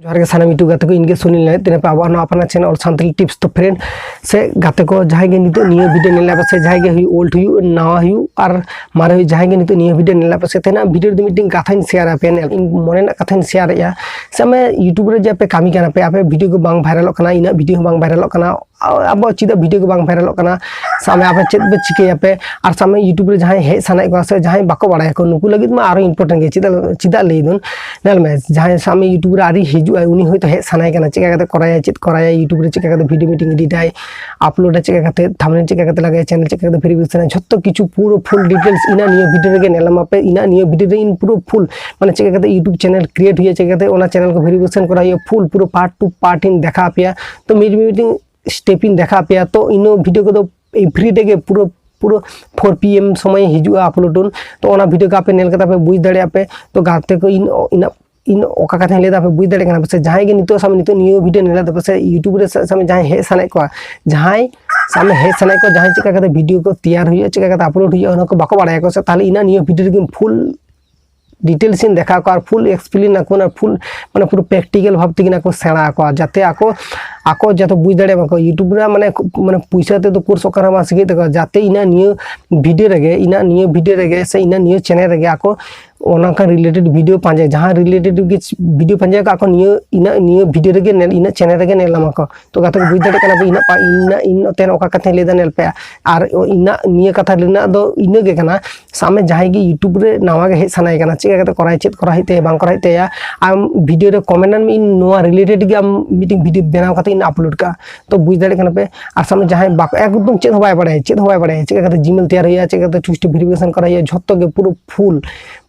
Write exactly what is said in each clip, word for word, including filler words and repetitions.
ᱡᱚᱦᱟᱨ ᱜᱮ ᱥᱟᱱᱟᱢ YouTube ᱜᱟᱛᱮ ᱠᱚ, ᱤᱧ ᱜᱮ ᱥᱩᱱᱤᱞ ᱞᱟᱹᱭᱮᱫ ᱛᱮᱱᱟᱯᱮ ᱟᱵᱚᱣᱟᱜ ᱱᱚᱣᱟ ᱟᱯᱱᱟᱨ channel All Santali Tips᱾ ᱛᱚ friend ᱥᱮ ᱜᱟᱛᱮ ᱠᱚ, ᱡᱟᱦᱟᱸᱭ ᱜᱮ ᱱᱤᱛᱚᱜ ᱱᱤᱭᱟᱹ video ᱧᱮᱞ ᱯᱮ ᱥᱮ ᱡᱟᱦᱟᱸᱭ ᱜᱮ ᱦᱩᱭᱩᱜ, old ᱦᱩᱭᱩᱜ, ᱱᱟᱣᱟ ᱦᱩᱭᱩᱜ ᱟᱨ ᱢᱟᱨᱮ ᱦᱩᱭᱩᱜ, ᱡᱟᱦᱟᱸᱭ ᱜᱮ ᱱᱤᱛᱚᱜ ᱱᱤᱭᱟᱹ video ᱧᱮᱞ ᱯᱮ ᱥᱮ, ᱛᱮᱦᱮᱧᱟᱜ video ᱨᱮᱫᱚ ᱢᱤᱫᱴᱮᱱ ᱠᱟᱛᱷᱟᱧ share ᱟᱯᱮᱭᱟ, ᱤᱧ ᱢᱚᱱᱮ ᱨᱮᱱᱟᱜ ᱠᱟᱛᱷᱟᱧ share ᱮᱫᱼᱟ᱾ ᱥᱮ ᱟᱢ YouTube ᱨᱮ ᱡᱮ ᱟᱯᱮ ᱠᱟᱹᱢᱤ ᱠᱟᱱᱟ ᱯᱮ, ᱟᱯᱮ video ᱠᱚ ᱵᱟᱝ viralᱚᱜ ᱠᱟᱱᱟ, ᱤᱧᱟᱹᱜ video ᱦᱚᱸ ᱵᱟᱝ viralᱚᱜ ᱠᱟᱱᱟ, ᱟᱵᱚᱣᱟᱜ ᱪᱮᱫᱟᱜ video ᱠᱚ ᱵᱟᱝ viralᱚᱜ ᱠᱟᱱᱟ, ᱥᱟᱵ ᱢᱮ ᱟᱯᱮ ᱪᱮᱫ ᱯᱮ ᱪᱤᱠᱟᱹᱭᱟᱯᱮ, ᱟᱨ ᱥᱟᱵ ᱢᱮ YouTube ᱨᱮ ᱡᱟᱦᱟᱸᱭ ᱦᱮᱡ ᱥᱟᱱᱟᱭᱮᱫ ᱠᱚᱣᱟ ᱥᱮ ᱡᱟᱦᱟᱸᱭ ᱵᱟᱠᱚ ᱵᱟᱲᱟᱭᱟᱠᱚ, ᱱᱩᱠᱩ ᱞᱟᱹᱜᱤᱫ ᱢᱟ ᱟᱨᱚ important ᱜᱮ᱾ ᱪᱮᱫᱟᱜ, ᱪᱮᱫᱟᱜ ᱞᱟᱹᱭ ᱫᱚ, ᱧᱮᱞ ᱢᱮ, ᱡᱟᱦᱟᱸᱭ ᱥᱟᱵ ᱢᱮ YouTube ᱨᱮ ᱟᱹᱣᱨᱤ ᱦᱤᱡᱩᱜᱼᱟᱭ, ᱩᱱᱤ ᱦᱚᱭᱛᱳ ᱦᱮᱡ ᱥᱟᱱᱟᱭᱮ ᱠᱟᱱᱟ, ᱪᱮᱠᱟ ᱠᱟᱛᱮ ᱠᱚᱨᱟᱭᱟ, ᱪᱮᱫ ᱠᱚᱨᱟᱭᱟ, YouTube ᱨᱮ ᱪᱮᱠᱟ ᱠᱟᱛᱮ video meeting editᱟᱭ, uploadᱟ, ᱪᱮᱠᱟ ᱠᱟᱛᱮ thumbnail ᱪᱮᱠᱟ ᱠᱟᱛᱮ ᱞᱟᱜᱟᱭᱟ, channel ᱪᱮᱠᱟ ᱠᱟᱛᱮ verify ᱥᱟᱱᱟᱭᱟ, ᱡᱷᱚᱛᱚ ᱠᱤᱪᱷᱩ ᱯᱩᱨᱟᱹ full details ᱤᱧᱟᱹᱜ ᱱᱤᱭᱟᱹ video ᱨᱮᱜᱮ ᱧᱮᱞ ᱟᱢᱟᱯᱮ, ᱤᱧᱟᱹᱜ ᱱᱤᱭᱟᱹ video ᱨᱮ ᱤᱧ ᱯᱩᱨᱟᱹ full, ᱢᱟᱱᱮ ᱪᱮᱠᱟ ᱠᱟᱛᱮ YouTube channel create ᱦᱩᱭᱩᱜᱼᱟ, ᱪᱮᱠᱟ ᱠᱟᱛᱮ ᱚᱱᱟ channel ᱠᱚ verify ᱠᱚᱨᱟᱣ ᱦᱩᱭᱩᱜᱼᱟ, full ᱯᱩᱨᱟᱹ part to part ᱤᱧ ᱫᱮᱠᱷᱟᱣ ᱟᱯᱮᱭᱟ᱾ ᱛᱚ ᱢᱤᱫ ᱢᱤᱫᱴᱤᱝ step ᱤᱧ ᱫᱮᱠᱷᱟᱣ ᱟᱯᱮᱭᱟ᱾ ᱛᱚ ᱤᱧᱟᱹᱜ video ᱠᱚᱫᱚ everyday ᱜᱮ ᱯᱩᱨᱟᱹ, ᱯᱩᱨᱟᱹ four PM ᱥᱚᱢᱚᱭ ᱦᱤᱡᱩᱜᱼᱟ upload ᱩᱱ᱾ ᱛᱚ ᱚᱱᱟ video ᱠᱚ ᱟᱯᱮ ᱧᱮᱞ ᱠᱟᱛᱮ ᱟᱯᱮ ᱵᱩᱡᱽ ᱫᱟᱲᱮᱭᱟᱜ ᱯᱮ᱾ ᱛᱚ ᱜᱟᱛᱮ ᱠᱚ, ᱤᱧ, ᱤᱧᱟᱹᱜ, ᱤᱧ ᱚᱠᱟ ᱠᱟᱛᱷᱟᱧ ᱞᱟᱹᱭᱫᱟ ᱟᱯᱮ ᱵᱩᱡᱽ ᱫᱟᱲᱮᱭᱟᱜ ᱠᱟᱱᱟ ᱯᱮ ᱥᱮ? ᱡᱟᱦᱟᱸᱭ ᱜᱮ ᱱᱤᱛᱚᱜ ᱥᱟᱵ ᱢᱮ ᱱᱤᱛᱚᱜ ᱱᱤᱭᱟᱹ video ᱧᱮᱞ ᱫᱟ ᱯᱮ ᱥᱮ, YouTube ᱨᱮ ᱥᱟᱵ ᱢᱮ ᱡᱟᱦᱟᱸᱭ ᱦᱮᱡ ᱥᱟᱱᱟᱭᱮᱫ ᱠᱚᱣᱟ, ᱡᱟᱦᱟᱸᱭ ᱥᱟᱵ ᱢᱮ ᱦᱮᱡ ᱥᱟᱱᱟᱭᱮᱫ ᱠᱚᱣᱟ, ᱡᱟᱦᱟᱸᱭ ᱪᱮᱠᱟ ᱠᱟᱛᱮ video ᱠᱚ ᱛᱮᱭᱟᱨ ᱦᱩᱭᱩᱜᱼᱟ, ᱪᱮᱠᱟ ᱠᱟᱛᱮ upload ᱦᱩᱭᱩᱜᱼᱟ, ᱚᱱᱟ ᱠᱚ ᱵᱟᱠᱚ ᱵᱟᱲᱟᱭᱟᱠᱚ ᱥᱮ, ᱛᱟᱦᱚᱞᱮ ᱤᱧᱟᱹᱜ ᱱᱤᱭᱟᱹ video ᱨᱮᱜᱮ full details ᱤᱧ ᱫᱮᱠᱷᱟᱣ ᱠᱚᱣᱟ ᱟᱨ full explain ᱟᱠᱚ, ᱚᱱᱟ full ᱢᱟᱱᱮ ᱯᱩᱨᱟᱹ practical ᱵᱷᱟᱵᱽ ᱛᱮᱜᱮ ᱚᱱᱟ ᱠᱚ ᱥᱮᱬᱟ ᱟᱠᱚᱣᱟ, ᱡᱟᱛᱮ ᱟᱠᱚ, ᱟᱠᱚ ᱡᱟᱛᱮ ᱵᱩᱡᱽ ᱫᱟᱲᱮᱭᱟᱜ ᱢᱟᱠᱚ᱾ YouTube ᱨᱮ ᱢᱟᱱᱮ, ᱢᱟᱱᱮ ᱯᱩᱭᱥᱟᱹ ᱛᱮᱫᱚ course ᱚᱠᱟᱨᱮ ᱵᱟᱝ ᱥᱤᱠᱷᱟᱹᱜ ᱛᱟᱠᱚᱣᱟ, ᱡᱟᱛᱮ ᱤᱧᱟᱹᱜ ᱱᱤᱭᱟᱹ video ᱨᱮᱜᱮ, ᱤᱧᱟᱹᱜ ᱱᱤᱭᱟᱹ video ᱨᱮᱜᱮ ᱥᱮ ᱤᱧᱟᱹᱜ ᱱᱤᱭᱟᱹ channel ᱨᱮᱜᱮ ᱟᱠᱚ ᱚᱱᱟ ᱠᱚ related video ᱯᱟᱸᱡᱟᱭᱟ, ᱡᱟᱦᱟᱸ related ᱜᱮ video ᱯᱟᱸᱡᱟᱭᱟᱠᱚ ᱟᱠᱚ ᱱᱤᱭᱟᱹ, ᱤᱧᱟᱹᱜ ᱱᱤᱭᱟᱹ video ᱨᱮᱜᱮ ᱧᱮᱞ, ᱤᱧᱟᱹᱜ channel ᱨᱮᱜᱮ ᱧᱮᱞ ᱧᱟᱢᱟ ᱠᱚ᱾ ᱛᱚ ᱜᱟᱛᱮ ᱠᱚ ᱵᱩᱡᱽ ᱫᱟᱲᱮᱭᱟᱜ ᱠᱟᱱᱟ ᱯᱮ, ᱤᱧᱟᱹᱜ ᱯᱟ-, ᱤᱧᱟᱹᱜ, ᱤᱧ ᱱᱚᱛᱮ ᱚᱠᱟ ᱠᱟᱛᱷᱟᱧ ᱞᱟᱹᱭᱫᱟ ᱧᱮᱞ ᱯᱮ᱾ ᱟᱨ ᱤᱧᱟᱹᱜ ᱱᱤᱭᱟᱹ ᱠᱟᱛᱷᱟ ᱨᱮᱱᱟᱜ ᱫᱚ ᱤᱱᱟᱹ ᱜᱮ ᱠᱟᱱᱟ, ᱥᱟᱵ ᱢᱮ ᱡᱟᱦᱟᱸᱭ ᱜᱮ YouTube ᱨᱮ ᱱᱟᱣᱟ ᱜᱮ ᱦᱮᱡ ᱥᱟᱱᱟᱭᱮ ᱠᱟᱱᱟ, ᱪᱮᱫ ᱠᱟᱛᱮ ᱠᱚᱨᱟᱣ, ᱪᱮᱫ ᱠᱚᱨᱟᱣ ᱦᱩᱭᱩᱜ ᱛᱟᱭᱟ, ᱵᱟᱝ ᱠᱚᱨᱟᱣ ᱦᱩᱭᱩᱜ ᱛᱟᱭᱟ, ᱟᱢ video ᱨᱮ comment ᱟᱢ, ᱤᱧ ᱱᱚᱣᱟ related ᱜᱮ ᱟᱢ ᱢᱤᱫᱴᱤᱝ video ᱵᱮᱱᱟᱣ ᱠᱟᱛᱮ ᱤᱧ upload ᱠᱟᱜᱼᱟ᱾ ᱛᱚ ᱵᱩᱡᱽ ᱫᱟᱲᱮᱭᱟᱜ ᱠᱟᱱᱟ ᱯᱮ᱾ ᱟᱨ ᱥᱟᱵ ᱢᱮ ᱡᱟᱦᱟᱸᱭ ᱵᱟᱠᱚ, ᱮᱠᱫᱚᱢ ᱪᱮᱫ ᱦᱚᱸ ᱵᱟᱭ ᱵᱟᱲᱟᱭᱟ, ᱪᱮᱫ ᱦᱚᱸ ᱵᱟᱭ ᱵᱟᱲᱟᱭᱟ, ᱪᱮᱫ ᱠᱟᱛᱮ Gmail ᱛᱮᱭᱟᱨ ᱦᱩᱭᱩᱜᱼᱟ, ᱪᱮᱫ ᱠᱟᱛᱮ two step verification ᱠᱚᱨᱟᱣ ᱦᱩᱭᱩᱜᱼᱟ, ᱡᱷᱚᱛᱚ ᱜᱮ ᱯᱩᱨᱟᱹ full,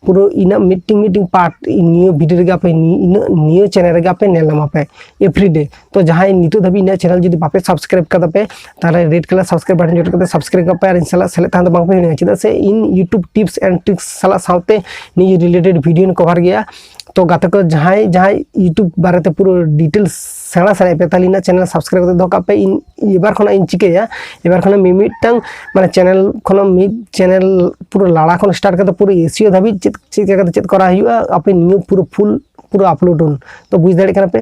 ᱯᱩᱨᱟᱹ ᱤᱱᱟᱹᱜ ᱢᱤᱫᱴᱤᱝ ᱢᱤᱫᱴᱤᱝ part ᱱᱤᱭᱟᱹ video ᱨᱮᱜᱮ ᱟᱯᱮ, ᱱᱤᱭᱟᱹ, ᱤᱱᱟᱹᱜ ᱱᱤᱭᱟᱹ channel ᱨᱮᱜᱮ ᱟᱯᱮ ᱧᱮᱞ ᱧᱟᱢᱟ ᱯᱮ everyday᱾ ᱛᱚ ᱡᱟᱦᱟᱸᱭ ᱱᱤᱛᱚᱜ ᱫᱷᱟᱹᱵᱤᱡ ᱤᱧᱟᱹᱜ channel ᱡᱩᱫᱤ ᱵᱟᱯᱮ subscribe ᱠᱟᱫᱟ ᱯᱮ, ᱛᱟᱦᱚᱞᱮ red colour subscribe button ᱡᱚᱴᱮᱫ ᱠᱟᱛᱮ subscribe ᱠᱟᱜ ᱯᱮ ᱟᱨ ᱤᱧ ᱥᱟᱞᱟᱜ ᱥᱮᱞᱮᱫ ᱛᱟᱦᱮᱸ ᱫᱚ ᱵᱟᱝ ᱯᱮ ᱦᱤᱲᱤᱧᱟ, ᱪᱮᱫᱟᱜ ᱥᱮ ᱤᱧ YouTube tips and tricks ᱥᱟᱞᱟᱜ ᱥᱟᱶᱛᱮ ᱱᱤᱭᱟᱹ related video ᱧ cover ᱜᱮᱭᱟ᱾ ᱛᱚ ᱜᱟᱛᱮ ᱠᱚ, ᱡᱟᱦᱟᱸᱭ, ᱡᱟᱦᱟᱸᱭ YouTube ᱵᱟᱨᱮᱛᱮ ᱯᱩᱨᱟᱹ details ᱥᱮᱬᱟ ᱥᱟᱱᱟᱭᱮᱫ ᱯᱮ, ᱛᱟᱦᱚᱞᱮ ᱤᱧᱟᱹᱜ channel subscribe ᱠᱟᱛᱮ ᱫᱚᱦᱚ ᱠᱟᱜ ᱯᱮ᱾ ᱤᱧ ᱮᱵᱟᱨ ᱠᱷᱚᱱᱟᱜ ᱤᱧ ᱪᱤᱠᱟᱹᱭᱟ, ᱮᱵᱟᱨ ᱠᱷᱚᱱᱟᱜ ᱢᱤᱢᱤᱫᱴᱟᱝ ᱢᱟᱱᱮ channel ᱠᱷᱚᱱᱟᱜ ᱢᱤᱫ channel ᱯᱩᱨᱟᱹ ᱞᱟᱲᱟ ᱠᱷᱚᱱ start ᱠᱟᱛᱮ ᱯᱩᱨᱟᱹ SEO ᱫᱷᱟᱹᱵᱤᱡ ᱪᱮᱫ, ᱪᱮᱫ ᱞᱮᱠᱟ ᱠᱟᱛᱮ ᱪᱮᱫ ᱠᱚᱨᱟᱣ ᱦᱩᱭᱩᱜᱼᱟ, ᱟᱯᱮ ᱱᱤᱭᱟᱹ ᱯᱩᱨᱟᱹ full ᱯᱩᱨᱟᱹ ᱟᱯᱞᱳᱰ ᱩᱱ᱾ ᱛᱚ ᱵᱩᱡᱽ ᱫᱟᱲᱮᱭᱟᱜ ᱠᱟᱱᱟ ᱯᱮ,